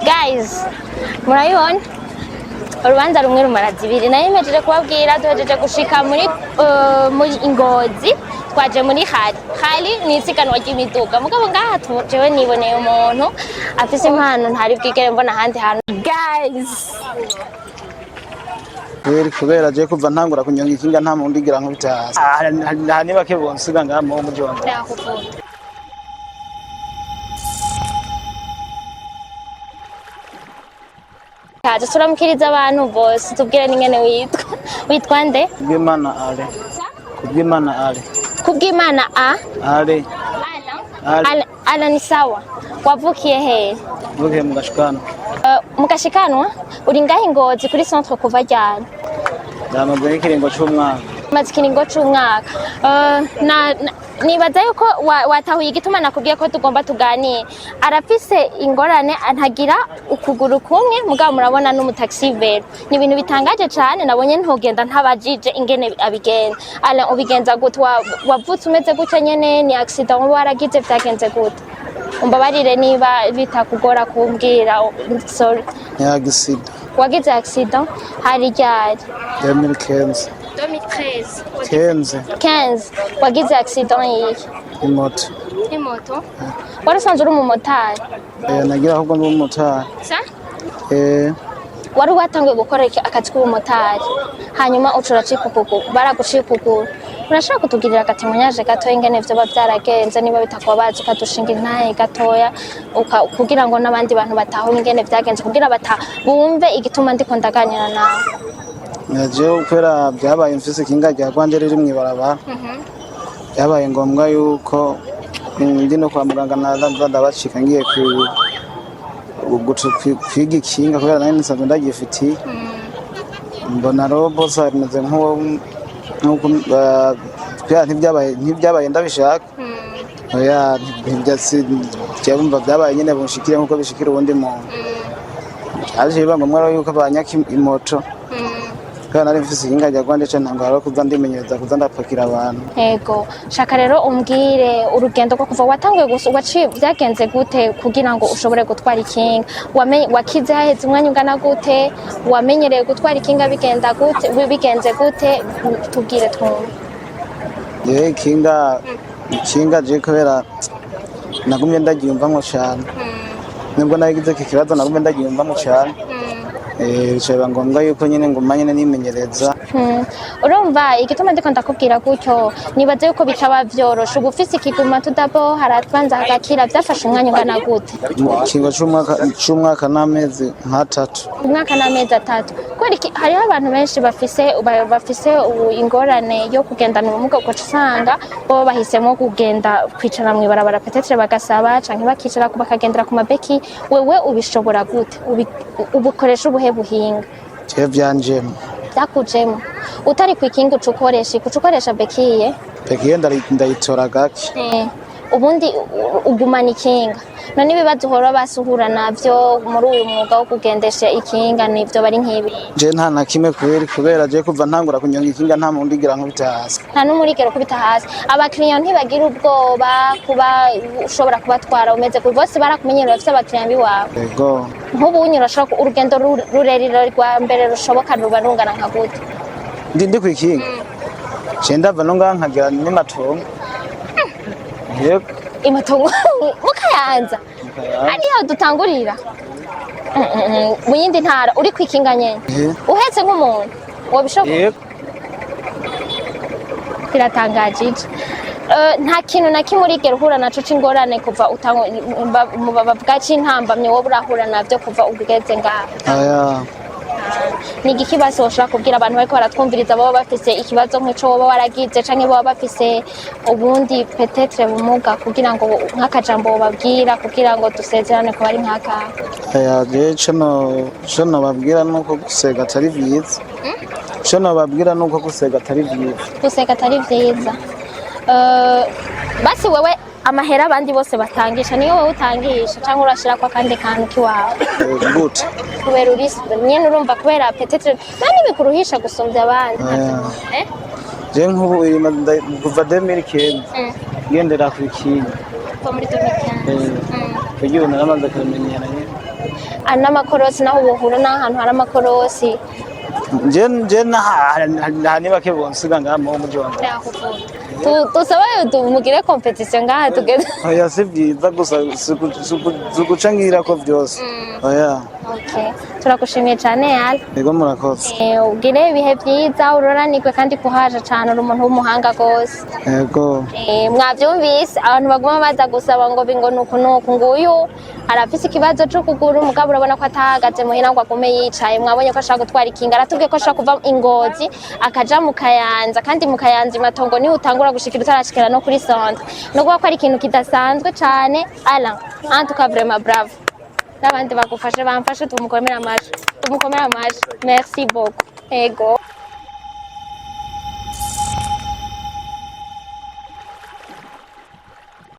Guys, murabibona, urubanza rumwe rumara zibiri. Nayo mpejeje kubabwira, duhejeje gushika muri Ngozi, twaje muri rallye. Rallye ni isiganwa ry'imiduga, mugabo ngaha jewe niboneye umuntu afise impano ntari bwigere mbona ahandi hantu, guys. Kubera je kuva ntangura kunyonga ikinga nta muntu ndigira nkubita hasi. Aha ni bake bonsiga ngaha mu muji wa Ngozi. Ndakuvuga. Kaje turamukiriza abantu bose, tubwire n'ingene witwa. Witwa nde? Kubwimana Ale. Kubwimana Ale. Kubwimana A Ale. Ale. Ala ni sawa. Wavukiye hehe? Mvukiye mu Gashikano. Mu Gashikanwa. Uri ngahe Ngozi kuri centre kuva ryari? Ndamaze nk'ikiringo c'umwaka. Maze ikiringo c'umwaka. Nibaza yuko watahuye igituma nakubwiye ko tugomba tuganire. Arafise ingorane, ntagira ukuguru kumwe, mugabo murabona n'umu taxi vélo. Ni ibintu bitangaje cane nabonye, ntogenda ntabajije ingene abigenza. Alain, ubigenza gute? Wavutse umeze gutya nyene? Ni accident woba waragize? Vyagenze gute? Umbabarire niba bitakugora kumbwira, sorry. Ni accident. Wagize accident hari ryari? 2015. 2013? 15. 15. Wagize accident yihe? Imoto. Imoto. Wari usanzwe uri umumotari? Eh, nagira ahubwo ndi umumotari. Sa? Eh. Wari watanguye gukora akazi k'ubumotari, hanyuma uca uracika ukuguru, baragucika ukuguru. Urashaka kutugirira aga témoignage gatoya ingene vyoba vyaragenze, niba bitakubabaza, ukadushinga intahe gatoya, kugira ngo n'abandi bantu batahure ingene vyagenze, kugira bumve igituma ndiko ndaganira nawe? Jewe kubera byabaye mfise ikinga rya rwanje riri mw'ibarabara, byabaye ngombwa yuko ndi no kwa muganga, naza ndabacika ngiye kwiga ikinga, kubera nari nsanzwe ndagifitiye. Mbona rero bose bimeze nk'uko kubera ntibyabaye ndabishaka. Oya, byumva byabaye nyine bunshikire nk'uko bishikira uwundi muntu. Byaje biba ngombwa rero yuko banyaka imoto, kubera nari mfise ikinga rya rwanje, ca ntangura rero kuza ndimenyereza kuza ndapakira abantu. Ego, shaka rero umbwire urugendo rwo kuva watanguye gusa waciye, byagenze gute kugira ngo ushobore gutwara ikinga? Wakize haheze umwanya ungana gute? Wamenyereye gutwara ikinga bigenda gute? Bigenze gute? Tubwire twumve. Yewe, ikinga je kubera nagumye ndaryiyumvamwo cane, nubwo nagize iki kibazo, nagumye ndaryiyumvamwo cane. Bica biba ngombwa yuko nyine nguma nyine nimenyereza. Urumva igituma ndiko ndakubwira gutyo, nibaze yuko bitaba vyoroshe. Uba ufise ikiguma tudabo, harabanza hagakira. Vyafashe umwanya ungana gute? Ikingo c'umwaka n'amezi nk'atatu. Umwaka n'amezi 3. Kubera iki? Hariho abantu benshi bafise ubu ingorane yo kugendana ubumuga, ugaca usanga bo bahisemo kugenda kwicara mw'ibarabara, peut-être bagasaba canke bakicara bakagendera ku mabeki. Wewe ubishobora gute? Ubukoresha ubuhe buhinga? Jewe vyanjemwo. Byakujemo. Utari ku ikinga uca ukoresha iki? Uca ukoresha béquille? Béquille ndayitora gake. Ubundi ugumana ikinga. None ibibazo uhora basuhura navyo muri uyu mwuga wo kugendesha ikinga nivyo bari nk'ibi? Je nta na kimwe, kubera je kuva ntangura kunyonga ikinga nta muntu ndigira nkubita hasi. Nta n'umurigero ukubita hasi. Abakiriya ntibagira ubwoba kuba ushobora kubatwara umeze gutya? Bose barakumenyera, bafise abakiriya biwawe? Ego. Nk'ubu unye urashobora urugendo rurerure rwa mbere rushoboka ruba rungana nka gute? Ndi kwikinga, je ndava no ngaha nkagera n'imatongo. Yego. Imatongo mu Kayanza? Hariya dutangurira mu yindi ntara, uri kwikinga nyene? Eh. Uhetse nk'umuntu, wobishobora? Yego. Biratangaje ije. Nta kintu na kimwe urigera uhura naco c'ingorane kuva mu bavuga c'intambamye wowe urahura navyo kuva ugeze ngaha? Aya. Ni igiki basi woshobora kubwira abantu bariko baratwumviriza, baba bafise ikibazo nk'ico woba waragize, canke baba bafise ubundi peut-être bumuga, kugira ngo nk'akajambo wobabwira kugira ngo dusezerane kuba ari nk'akahe? Aya, je ico nobabwira nuko gusega atari vyiza. Ico nobabwira nuko gusega atari vyiza. Guseka atari vyiza. Basi wewe amahera abandi bose batangisha niyo wowe utangisha, canke urashirako akandi kantu kiwawe? Eh, gute? Kubera uri nyene, urumva, kubera peut-être nta nibikuruhisha gusumbya abandi. Aya. Eh? Je nk'ubu kuva 2015 ngendera ku ikinga. Kuva muri 2015. Kugira ubu naramaze kubimenyera nyine. Ah, n'amakorosi naho ubuhura n'ahantu hari amakorosi. Nje naha ni bake bonsiga ngaha mu muji wa Ngozi. Dusabe tumugire compétition ngaha tugeze. Oya, si byiza gusa, si uguca ngirako byose, oya. Okay. Turagushimiye cyane, Yala. Yego, murakoze. Ugire ibihe byiza, uroranirwe kandi kuhaje cyane, uri umuntu w'umuhanga rwose. Yego. Mwavyumvise, abantu baguma baza gusaba ngo bingo nuku nuku, nguyu arafise ikibazo c'ukuguru, mugabo urabona ko atahagaze muhira ngo agume yicaye. Mwabonye ko ashaka gutwara ikinga, aratubwiye ko ashaka kuva i Ngozi akaja mu Kayanza, kandi mu Kayanza imatongo niho utangura gushikira utarashikira no kuri centre, no kuvuga ko ari ikintu kidasanzwe cane. Alain, en tout cas vraiment bravo, n'abandi bagufashe, bamfashe tumukomere amashi, tumukomere amashi. Merci beaucoup, ego.